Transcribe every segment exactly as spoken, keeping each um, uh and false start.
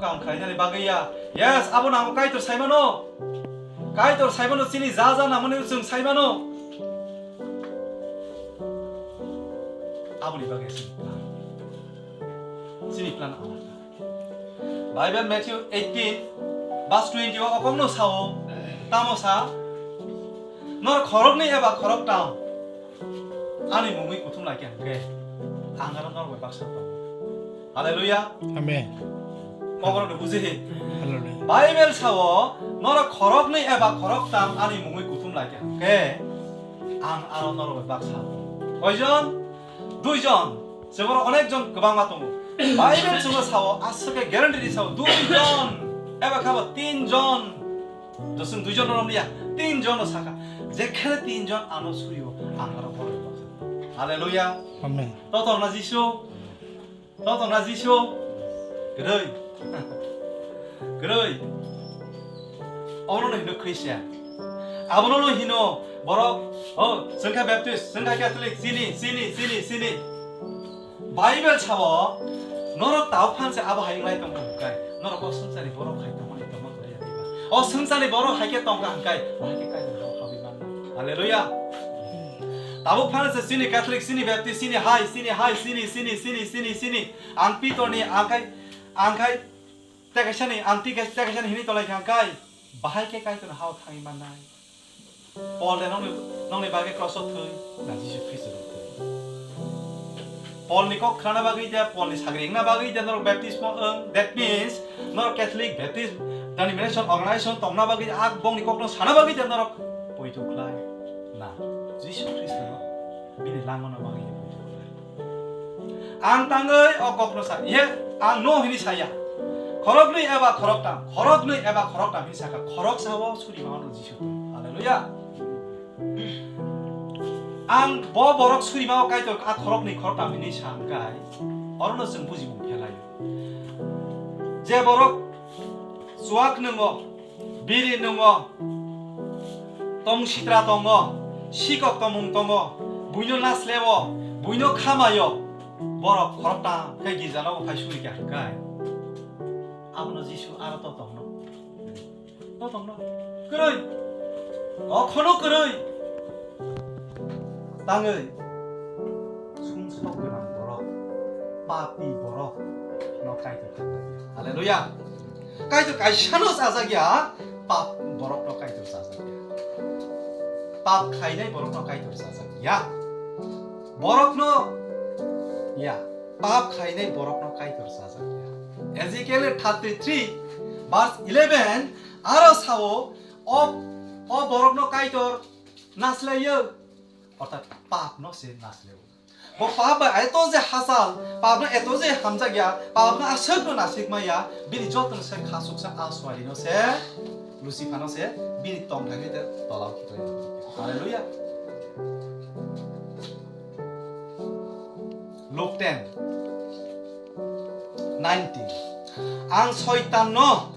Kaam khlainani bagwi ya. Yes, abo nang Kaitor saimano. Kaitor saimano chini ja ja nangmani chwng saimano. Aboni bagwi chini plan. Chini plan alada. Bible Matthew eighteen verse twenty o okokno sao, tamo sa, "Nor khoroknwi eba khoroktam ani mungwi kuthum lai khe hwnkhe, ang aro norok bai baksa tongo." Hallelujah. Amen. Koborok no buji. Hallelujah. Bible sao, "Norok khoroknwi eba khoroktam ani mungwi kuthum lai khe hwnkhe, ang aro norok bai baksa tongo." Koijon? Duijon. Chwng oro onek jon kwbangma tongo. Bible chwngno sao, aswk khe guarantee di sao, duijon eba khabo tinjon. Josung duijon no romliya, tinjon no saka. Jekhene tinjon ano surio, ang aro borok baksa. Hallelujah. Amen. Totorna Jisu. Totorna Jisu. Kwrwi. Kwrwi. Obono no hino Christian. Abono no hino borok, oh, chwngkha Baptist, chwngkha Catholic, chini, chini, chini, chini. Bible sao, norok tabuk phan se abo hai wnglai tongkha hwnkhe, norok o swngcharni borok hai tongmani tongma kwlai ya diba? O swngcharni borok hai khe tongkha hwnkhe, bahai khe Kaitor hao habwi manna. Hallelujah. Tabuk phan se chini Catholic, chini Baptist, chini hai, chini hai, chini, chini, chini, chini, chini. Ang Pitorni, ang khai, ang khai, tekaisani, ang tekaisani hini tolai kha hwnkhe, bahai khe Kaitor hao thangwi mannai. Pol de nongni, nongni bagwi cross o thwi, na Jisu Khristo de thwi? Pol ni kok khnana bagwi de, Pol ni sagri wngna bagwi de norok baptismo wng, that means norok Catholic Baptist denomination organization tongna bagwi, a bongni kokno sana bagwi de norok poito khlai? Na, Jisu Khristo no bini langmano bagwi de poito khlai. Ang tangwi o kokno sa, ye, ang no hini saya. Khoroknwi eba khoroktam, khoroknwi eba khoroktam hini saka, khoroksa o suri mano Jisu. Hallelujah. Ang bo borok suri mao Kaitor a khoroknwi khoroktam hini sa hwnkhe, orono chwng bujimung phelaio. Je borok chuak nwngo, biri nwngo, tong sitra tongo, sikok tomung tongo, buino nasleo, buino khamayo, borok khorokta khe girjano phai suri kha hwnkhe, abono Jisu aro to tongno. To tongno. Kwrwi. Kokhono kwrwi. Tangwi. Sumsok gwnang borok, papi borok no Kaitor khaklai. Hallelujah. Kaitor kaisano chajak ya, pap borokno Kaitor chajak ya. Pap khlainai borokno Kaitor chajak ya. Borokno ya, pap khlainai borokno Kaitor chajak ya. Ezekiel thirty-three verse eleven aro sao, o, o borokno Kaitor naslaio, orthat papno se naslaio. Bo pap bai eto je hachal, papno eto je hamjak ya, papno aswkno nasik ma ya, bini jotoni se khasuksa a suarino se, Luciferno se, bini tong thangwi te tolao khitoi. Hallelujah. Luke ten, nineteen. Ang Soitanno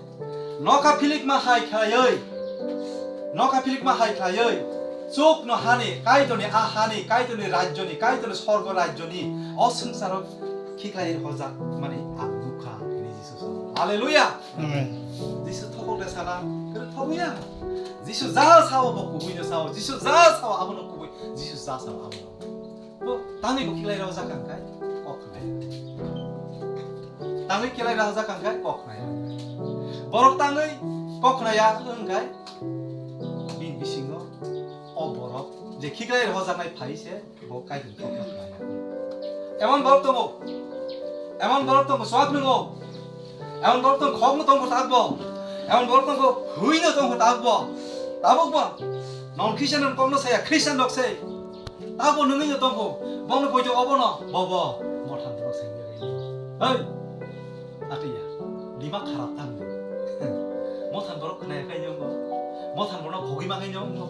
nokha philikma hai khlaiwi, nokha philikma hai khlaiwi, chukno hani, Kaitorni a hani, Kaitorni rajyoni, Kaitorni sorgo rajyoni, o swngcharo khiklai rwjakmani ang nukha, hwnwi Jisu sa. Hallelujah! Amen. Jisu thokok de sana, kwrwi thokya. Jisu ja sao bo kubui no sao, Jisu ja sao abono kubui, Jisu ja sao abono. Bo tangwi bo khiklai rwjak ang khai kok khnaya. Tangwi khiklai rwjak ang khai kok khnaya. Borok tangwi kok khnaya wng khai bini bisingo o borok je khiklai rwjaknai phai se bo Kaitor kok khnaya. Emon borok tongo, emon borok tongo, swak nungo. Emon borok tong khokno tongkho takbo. Emon borok tongkho huino tongkho takbo. Tabukbo non Christian rok kokno saya, Christian rok se. Tabukbo nungino tongkho. Bongno poito obono, bobo. Mothan borok se. Hei. Atiya. Dima kharap tangni. Mothan borok khnaya khai nyongo. Mothan borok khogwi ma khai nyongo.